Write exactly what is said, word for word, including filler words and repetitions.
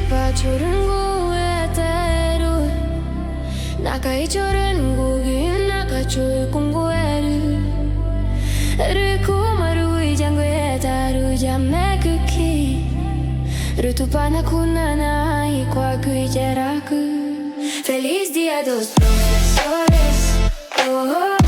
Pa chorü ngu erü, naca i chorü ngu gi, naca chorü ngu erü. Rü cuma rü iyangü erü ya megü ki, rü Tupana cunana i cuagü i yeragu. Feliz Día de los Profesores. Oh, oh.